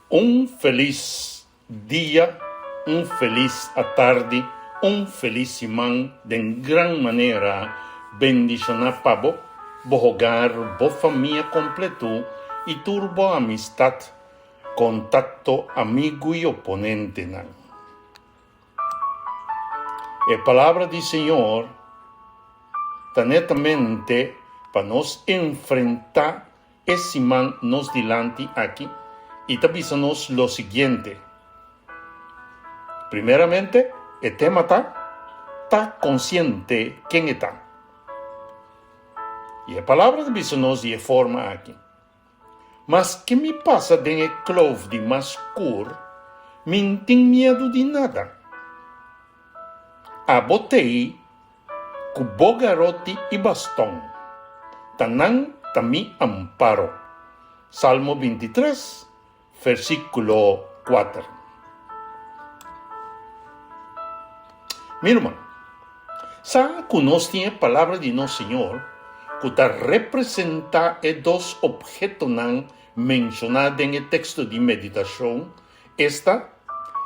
Un felis dia, un felis atardi, un felis siman den gran manera bendishoná pa bo, bo hogar, bo famia kompleto i tur bo amistat, kontakto, amigu i oponentenan. E palabra di Señor ta netamente pa nos enfrentá E siman nos dilanti aki i ta bisa nos lo siguiente, Primeramente, e tema ta, Ta konsiente ken e ta. I e palabra ta bisa nos di e forma aki, Maske mi pasa den e kloof di mas skur, mi n'tin miedu di nada. Abo t'ei Ku bo garoti i baston. Ta nan ta mi amparo. Salmo 23, versíkulo 4. Mi ruman, sa ku nos tin e Palabra di nos Señor ku ta representá e dos ophetonan menshoná den e teksto di meditashon, esta,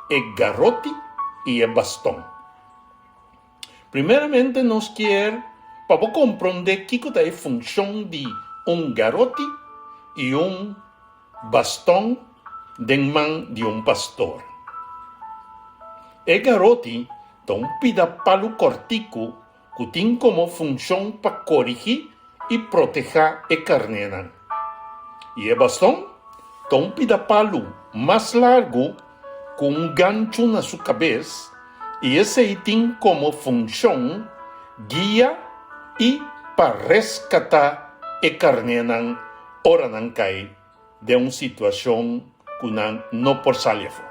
e garoti i e baston. Primeramente nos kier pa bo komprondé kiko ta e funshon di un garoti i un baston den man di un pastor. E garoti ta un pida palu kòrtiku ku tin komo funshon pa korigí i protehá e karnénan. I e baston ta un pida palu mas largu ku un ganchu na su kabes i esei tin komo funshon guia i pa reskatá e karnénan ora nan kai den un situashon ku nan no por sali afó.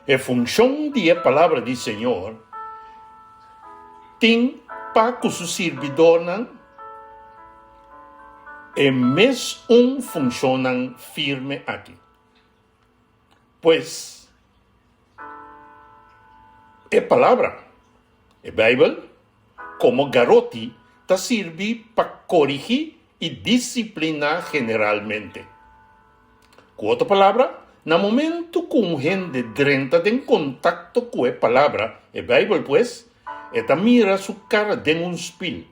E funshon di e Palabra di Señor tin pa ku su sirbidornan e mes un funshonnan firme aki. Pues, e Palabra, e Bijbel, komo garoti ta sirbi pa korigí i disipliná generalmente. Ku otro palabra, na momentu ku un hende drenta den kontakto ku e Palabra, e Bijbel pues, e ta mira su kara den un spil.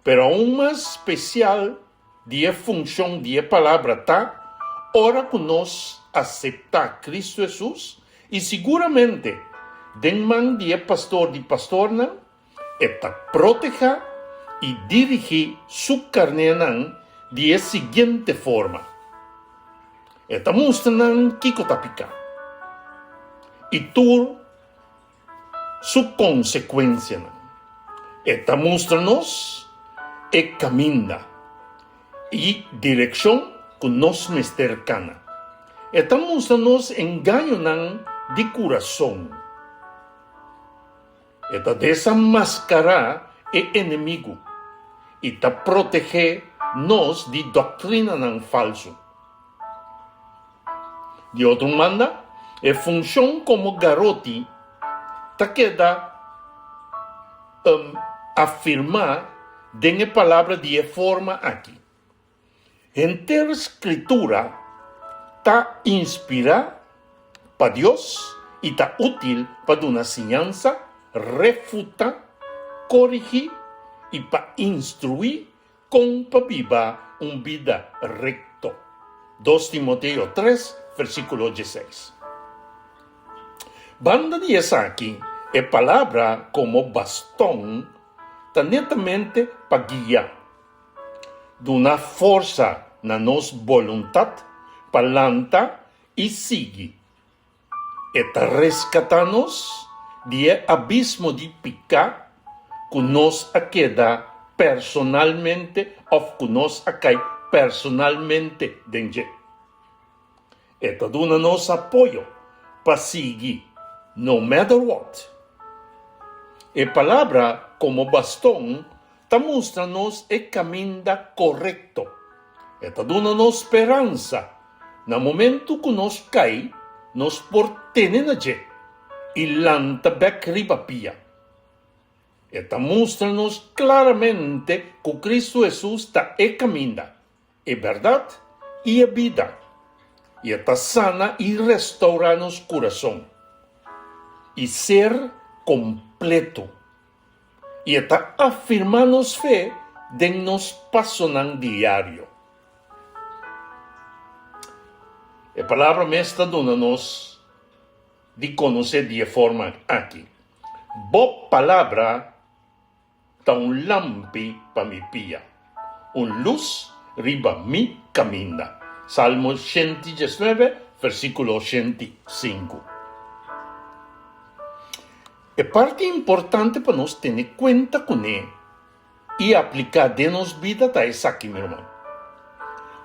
Pero aun mas spesial di e funshon di e Palabra ta ora ku nos aseptá Kristu Hesus i siguramente den man di e Pastor di pastornan, e ta protehá i dirigí su karnénan di e siguiente forma, E ta mustra nan kiko ta piká i tur su konsekuensianan. E ta mustra nos e kaminda i direkshon ku nos mester kana. E ta mustra nos engañonan di kurason. E ta desamaskará e enemigu i ta protegé nos di doktrinanan falsu. Di otro un banda, e funshon komo garoti ta keda afirmá den e palabra di e forma aki, Henter Skritura ta inspirá pa Dios i ta útil pa duna siñansa, refutá, korigí i pa instruí Kon pa biba un bida rekto. Dos Timoteo tres, versíkulo dieseis. Banda di esaki, e palabra komo baston ta netamente pa guia, duna forsa na nos boluntat pa lanta i sigui. E ta reskatá nos di e abismo di piká ku nos a keda personalmente òf ku nos a kai personalmente den dje. E ta duna nos apoyo pa sigui no matter what. E palabra komo baston ta mustra nos e kaminda korekto. E ta duna nos speransa. Na momentu ku nos kai, nos por tene na dje i lanta bèk riba pia. E ta mustra nos klaramente ku Kristu Hesus ta e kaminda, e bèrdat i e bida. I e ta sana i restourá nos kurason i ser kompleto. I e ta afirmá nos fe den nos pasonan diario. E Palabra mes ta duna nos di konosé di e forma aki, Bo palabra ta un lampi pa mi pia, un lus riba mi kaminda. Salmo 119, versíkulo 105. E parti importante pa nos tene kuenta kuné i apliká den nos bida ta esaki, mi ruman,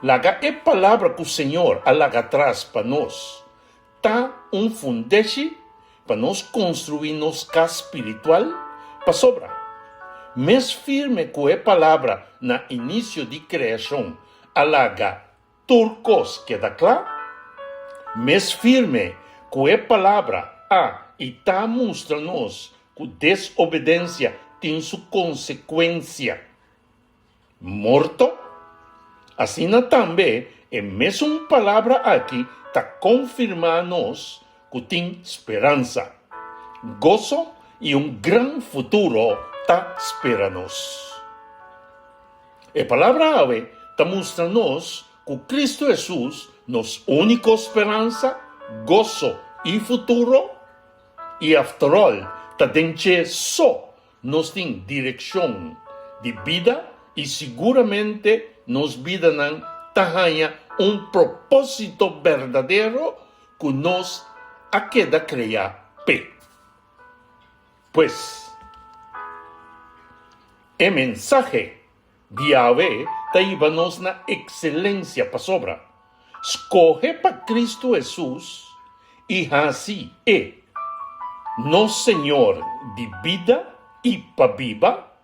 Laga e palabra ku Señor a laga atras pa nos Ta un fundeshi pa nos konstruí nos kas spiritual, pasobra, mes firme ku e palabra na inisio di kreashon a laga tur kos keda kla, mes firme ku e palabra a i ta mustra nos ku desobedensia tin su konsekuensia. Morto? Asina tambe e mesun palabra aki ta konfirmá nos ku tin speransa, goso i un gran futuro ta spera nos. E palabra awe ta mustra nos ku Kristu Hesus, nos úniko speransa, goso i futuro, i afterall ta den dje so Nos tin direkshon di bida i siguramente nos bidanan ta haña un propósito berdadero ku nos a keda kreá p'e. Pues, e mensahe di awe ta hiba nos na ekselensia pasobra Skohe pa Kristu Hesus i hasi E nos Señor di bida i pa biba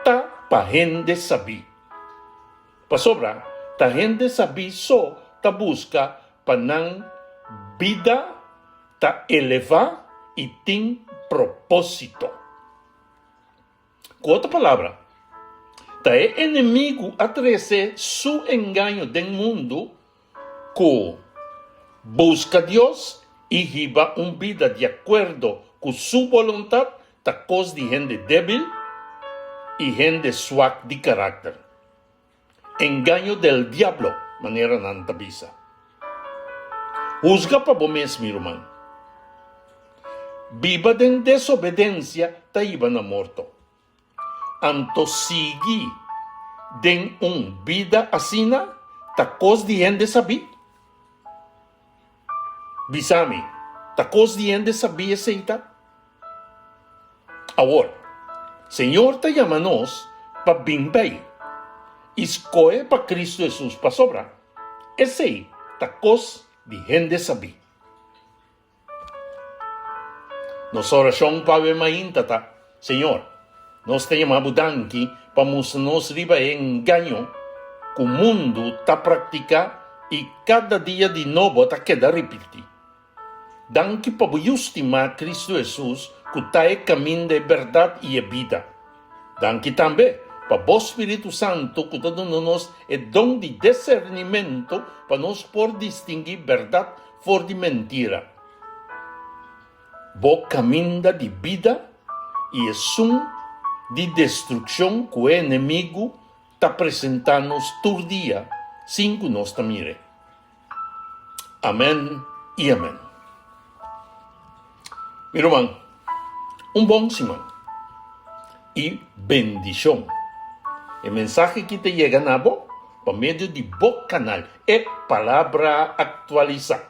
ta pa hende sabí. Pasobra ta hende sabí so ta buska pa nan bida ta elevá i tin propósito. Ku otro palabra, ta e enemigu a trese su engaño den mundu ku buska Dios i hiba un bida di akuerdo ku su boluntat ta kos di hende débil i hende swak di karakter. Engaño del diablo, manera nan ta bisa. Husga pa bo mes, mi ruman. Biba den desobedensia ta hiba na morto. Anto sigui den un bida asina ta kos di hende sabí? Bisa mi, ta kos di hende sabí esei ta? Awor, Señor ta yama nos pa bin bei i skohe pa Cristo Hesus pasobra esei ta kos di hende sabí. Nos orashon pa awe mainta ta, Señor, nos ta yama Bo danki pa mustra nos riba e engaño ku mundu ta praktiká i kada dia di nobo ta keda ripití. Danki pa bo Yu stimá, Kristu Hesus, ku ta e kaminda, e bèrdat i e bida. Danki tambe pa bo spiritu santu ku ta duna nos e don di desernimentu pa nos por distinguí bèrdat for di mentira. Bo kaminda di bida i esun di destrukshon ku e enemigu ta presentá nos tur dia sin ku nos ta mir'é. Amen i amen. Mi ruman, un bon siman i bendishon. E mensahe ki ta yega na bo pa medio di bo kanal E Palabra Aktualisá.